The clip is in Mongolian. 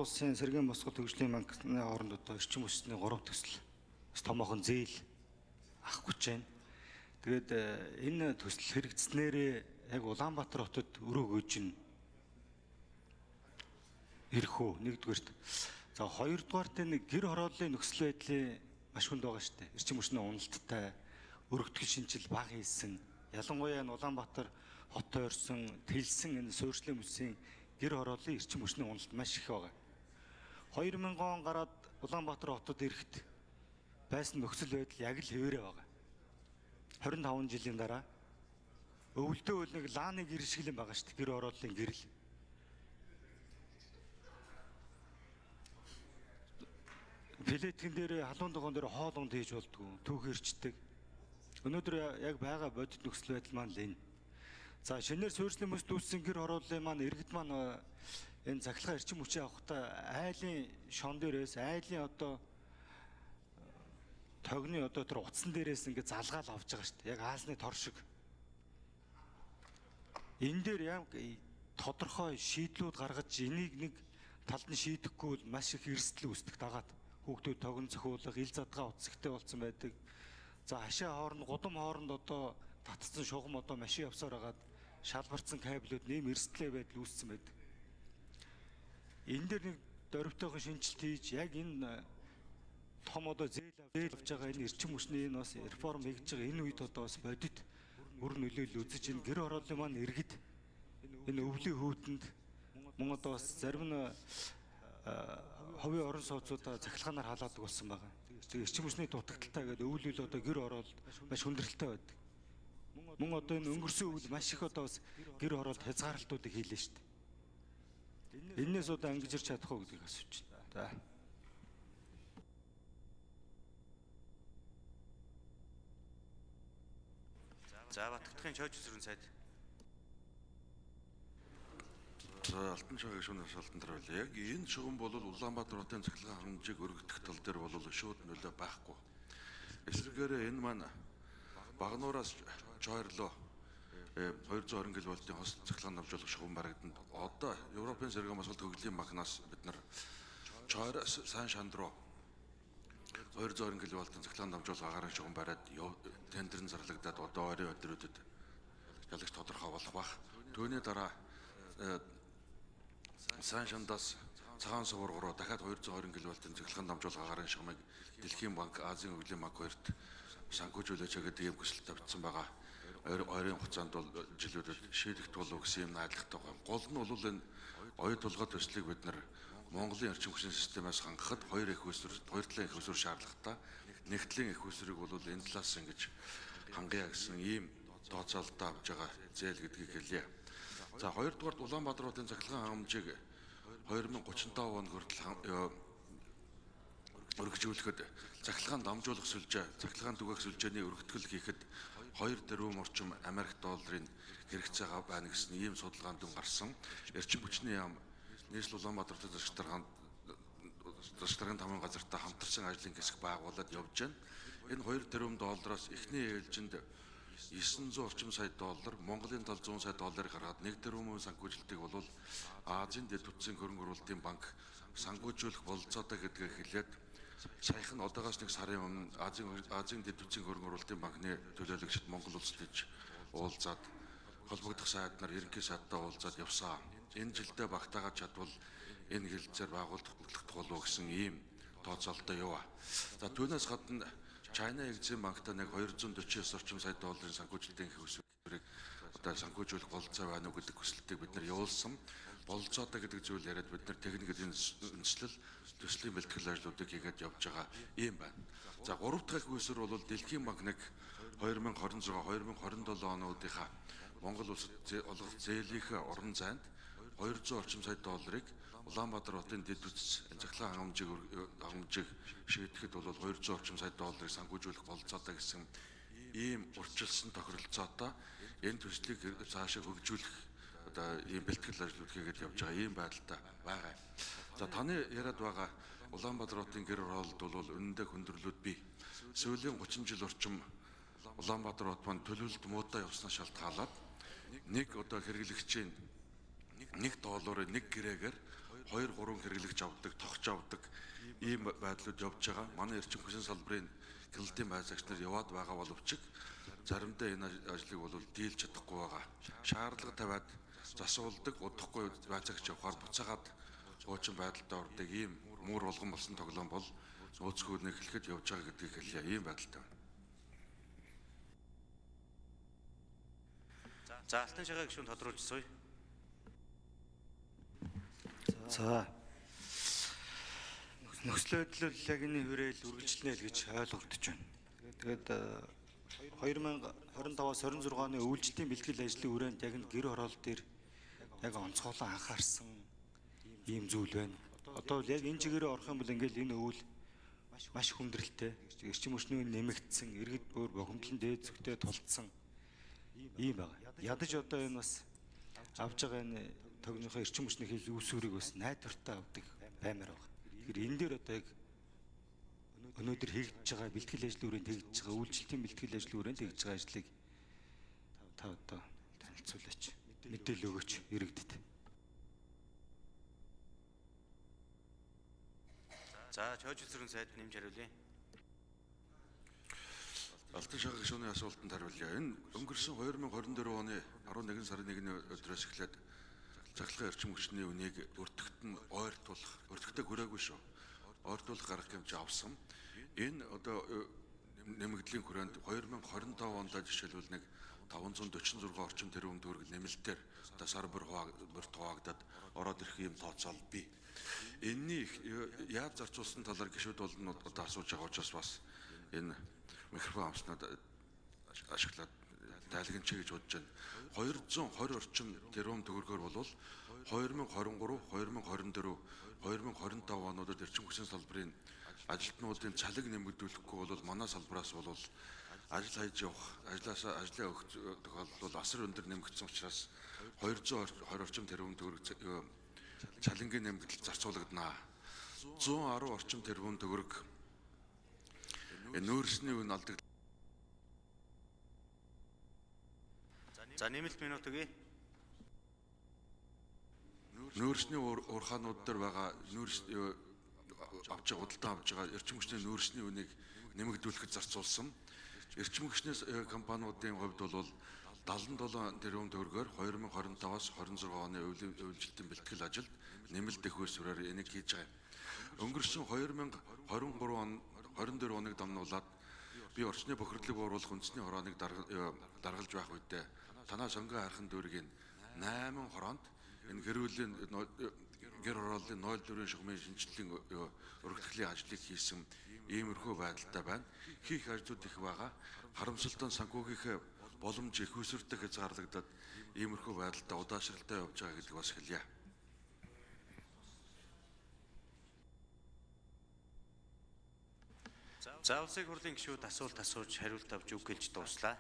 Улсын Сэргийн босгол хөгжлийн банкны хооронд одоо эрчим хүчний 3 төсөл бас томоохон зээл авах гэж байна. Тэгээд энэ төсөл хэрэгжснээрээ яг Улаанбаатар хотод өрөөгөөж нь ирэх үү нэгдүгээрт. За хоёрдугаарт энэ гэр хорооллын нөхцөл байдлын маш хүнд байгаа шүү дээ. Эрчим хүчний уналттай, өргөтгөл шинжил бага хийсэн. Ялангуяа энэ Улаанбаатар хот тойрсон, тэлсэн энэ суурьшлийн мөсийн гэр хорооллын эрчим хүчний уналт маш их байгаа. 2000 он гараад Улаанбаатар хотод ирэхэд байсан нөхцөл байдал яг л хэвээрээ байгаа. 25 жилийн дараа өвөлдөө үл нэг лааны гэр шиг л юм байгаа шүү дээ. Гэр хорооллын гэрэл. Плеткэн дээр халуун дугаан дээр хоол унд хийж болдгоо түүх ирчдэг. Өнөөдөр яг байгаа бодит нөхцөл байдал маань л энэ. За шинээр суурьшлийн мөс дүүссэн гэр хорооллын маань иргэд маань энэ цахилгаан эрчим хүчээ авахдаа айлын шон дээрээс айлын одоо тогны одоо тэр утсан дээрээс ингээд залгаал авч байгаа шүү дээ. Яг аалзны тор шиг. Энэ дээр яг тодорхой шийдлүүд гаргаж энийг нэг талд нь шийдэхгүй бол маш их эрсдэл үүсдэг дагаад хүүхдүүд тогон цохиулах, ил задгаа утсагтай болсон байдаг. За хашаа хооронд, гудам хооронд одоо татцсан шугам одоо машин явсаар хагаад шалбарцсан кабелүүд нэм эрсдлээ байдал үүссэн байдаг. Энэ дээр нэг дөрвтойхон шинжилт хийж яг энэ том одоо зээл авч байгаа энэ эрчим хүчний энэ бас реформ хийж байгаа энэ үед одоо бас бодит үр нөлөөлөл үзэж энэ гэр хорооллын маань иргэд энэ өвлийн хүйтэнд мөн одоо бас зарим нь хувийн орон сууцудаа цахилгаанаар халаадаг болсон байгаа. Тэгээ эрчим хүчний дутагдaltaй гэдэг өвөл үйл одоо гэр хороолд маш хүндрэлтэй байдаг. Мөн одоо энэ өнгөрсөн өвөл маш их одоо бас гэр хороолд хязгаарлалтуудыг хийлээ шүү дээ. Энээс одоо ангижирч чадах уу гэдгийг асууж байна. За. За Батгтахын чойж өсрөн сайд. За Алтан чойг шүүн асуултанд хариулъя. Яг энэ шугам бол Улаанбаатар хотын цахилгаан хангамжийг өргөдөх тал дээр бол шууд нөлөө байхгүй. Эсвэргээрээ энэ маань Багнуураас Чойрлоо 220 кВт-ийн хос цахилгаан дамжуулах шугам баригдана. Одоо Европын сэргээн босголт хөгжлийн банкнаас бид нар Чойроос Сайн шанд руу 220 кВт-ийн цахилгаан дамжуулах агаарын шугам бариад тендер нь зарлагдаад одоо ойрын өдрүүдэд ялагч тодорхой болох бах. Түүний дараа Сайн шандаас Цагаан сувар руу дахиад 220 кВт-ийн цахилгаан дамжуулах агаарын шугамыг Дэлхийн банк, Азийн хөгжлийн банк хоёрт санхүүжүүлээч гэдэг ийм хүсэлт тавьчихсан байгаа. Ойрын хугацаанд бол жилүүдэд шийдэх болов гэсэн юм найдлагатай байгаа. Гол нь бол энэ оюу тулгай төслийг бид нар Монголын эрчим хүчний системээс хангахад хоёр их усүр, хоёр талын их усүр шаардлагатай. Нэг талын их усүрийг бол энэ талаас ингэж хангая гэсэн ийм тооцоололтоо авч байгаа зээл гэдгийг хэлье. За хоёрдугаарт Улаанбаатар хотын цахилгаан хангамжийг 2035 он хүртэл өргөжүүлэхэд цахилгаан дамжуулах сүлжээ, цахилгаан түгээх сүлжээний өргөтгөл хийхэд 2 тэрбум орчим Америк долларын хэрэгцээ байна гэсэн ийм судалгаанд дүн гарсан. Эрчим хүчний яам нийслэл Улаанбаатар хотын засаг даргын тамын газартай хамтарсан ажлын хэсэг байгуулад явж байна. Энэ 2 тэрбум доллароос эхний ээлжинд 900 орчим сая доллар, Монголын тал 100 сая долларыг гаргаад 1 тэрбумын санхүүжилтийг бол Азийн дэд бүтцийн хөрөнгө оруулалтын банк санхүүжүүлэх бололцоотой гэдгээ хэлээд саяхан одоогоос нэг сарын өмнө Азийн дэд бүтцийн хөрөнгө оруулалтын банкны төлөөлөгчд Монгол улсад иж уулзаад холбогдох сайд нар ерөнхий сайдтай уулзаад явсан. Энэ жилдээ багтаагаад чадвал энэ хэлэлцээр байгуулах болов гэсэн ийм тооцоололтой яваа. За түүнээс гадна China Exim банктай нэг 249 орчим сая долларын санхүүжилтийн их усүрийг одоо санхүүжүүлэх бололцоо байна уу гэдэг хүсэлтийг бид нар явуулсан. Бололцоотой гэдэг зүйл яриад бид нар техник үндэслэл төслийн бэлтгэл ажлуудыг хийгээд явж байгаа юм байна. За гурав дахь их усүр бол Дэлхийн банк нэг 2026 2027 онуудынхаа Монгол улсад олгох зээлийнхээ орон зайд 200 орчим сая долларыг Улаанбаатар хотын дэд бүтц цахилгаан хангамжийг шийдэхэд бол 200 орчим сая долларыг санхүүжүүлэх бололцоотой гэсэн ийм урьдчилсан тохиролцоотой энэ төслийг цаашаа хөгжүүлэх одоо ийм бэлтгэл ажлууд хийгээд явж байгаа ийм байдалтай байгаа юм. За таны яриад байгаа Улаанбаатар хотын гэр хорооллд бол үнэндээ хүндрэлүүд бий. Сүүлийн 30 жил орчим Улаанбаатар хот маань төлөвлөлт муутай явснаас шалтгаалаад нэг одоо хэрэглэгчийн 1 долларын 1 гэрээгээр 2 3 хэрэглэгч авдаг, тогч авдаг ийм байдлууд явж байгаа. Манай эрчим хүчний салбарын хяналтын байцаагч нар яваад байгаа боловч заримдаа энэ ажлыг бол дийлж чадахгүй байгаа. Шаардлага тавиад засуулдаг, удахгүй байцаагч явахаар буцаагаад хуучин байдалтай ордог ийм муур болгон болсон тоглоом бол нөөцгүй нэг хэлэхэд явж байгаа гэдгийг хэлье. Ийм байдалтай байна. За Алтан шагаа гишүүн тодруулж сууя. За. Нөхцөл байдал бол яг энэ хүрээл үргэлжлэнэ л гэж ойлгогдож байна. Тэгээд 2025-аас 26 оны өвөлжлөлийн бэлтгэл ажлын хүрээнд яг энэ гэр хороол дээр яг онцгойлон анхаарсан ийм зүйл байна. Одоо бол яг энэ чигээрээ орох юм бол ингээл энэ өвөл маш хүндрэлтэй. Эрчим хүчний үн нэмэгдсэн, иргэд өөр бохимдлон дээд зүгтээ тулцсан ийм байгаа. Ядаж одоо энэ бас авж байгаа энэ тогныхоо эрчим хүчний хийх үүсвэрийг бас найдвартай авдаг баймар байгаа. Тэгэхээр энэ дээр одоо яг өнөөдөр хийгдэж байгаа бэлтгэл ажлын хүрээнд хийгдэж байгаа үйлчлэлтийн бэлтгэл ажлын хүрээнд хийгдэж байгаа ажлыг та одоо танилцуулаач. Мэдээлэл өгөөч иргэдэд. За чойж зүрхэн сайд нэмж хариулъя. Алтан шагаа гишүүний асуултанд хариулъя. Энэ өнгөрсөн 2024 оны 11 сарын 1-ний өдрөөс эхлээд цахилгаан эрчим хүчний үнийг өртөгт нь ойртуулах, өртөгтөө хүрээгүй шүү. Ойртуулах арга хэмжээ авсан. Энэ одоо нэмэгдлийн хүрээнд 2025 онд жишээлбэл нэг 546 орчим тэрбум төгрөг нэмэлтээр одоо сар бүр хуваагдаад ороод ирэх юм тооцоол бий. Энэний яаж зарцуулсан талаар гишүүд болон одоо асууж байгаа учраас бас энэ микрофон авснаад ашиглаад тайлгнчээ гэж бодож байна. 220 орчим тэрбум төгрөгөөр бол 2023, 2024, 2025 онуудад эрчим хүчний салбарын ажилтнуудын цалин нэмэгдүүлэхгүй бол манай салбараас бол ажил хайж явах, ажлаасаа ажлаа өгөх тохиолдол бол асар өндөр нэмэгдсэн учраас 220 орчим тэрбум төгрөг цалингийн нэмэгдэл зарцуулагдана. 110 орчим тэрбум төгрөг нөөцний үн алдаг. За нэмэлт минут өгье. Нөөцний уурхаанууд дээр байгаа нөөц авч байгаа, худалдан авч байгаа эрчим хүчний нөөцний үнийг нэмэгдүүлэхэд зарцуулсан. Эрчим хүчний компаниудын хувьд бол 77 тэрбум төгрөгөөр 2025-аас 26 оны өвлжилтийн бэлтгэл ажилд нэмэлт их усвэрээр энийг хийж байгаа юм. Өнгөрсөн 2023 он 24 оныг дамнуулаад би орчны бохирдлыг бууруулах үндэсний хорооныг даргалж байх үедээ танаа сонгон хайрхан дүүргийн 8 хороонд энэ гэр бүлийн гэр хорооллын 04 шугамын шинжилгээний өргөтгөлийн ажлыг хийсэн иймэрхүү байдалтай байна. Хийх ажлууд их байгаа. Харамсалтай нь санхүүгийнхээ боломж их усвэртэй хязгаарлагдаад иймэрхүү байдалтай удаашралтай явж байгаа гэдэг бас хэлье. За улсын хурлын гишүүд асуулт асууж хариулт авч үг хэлж дууслаа.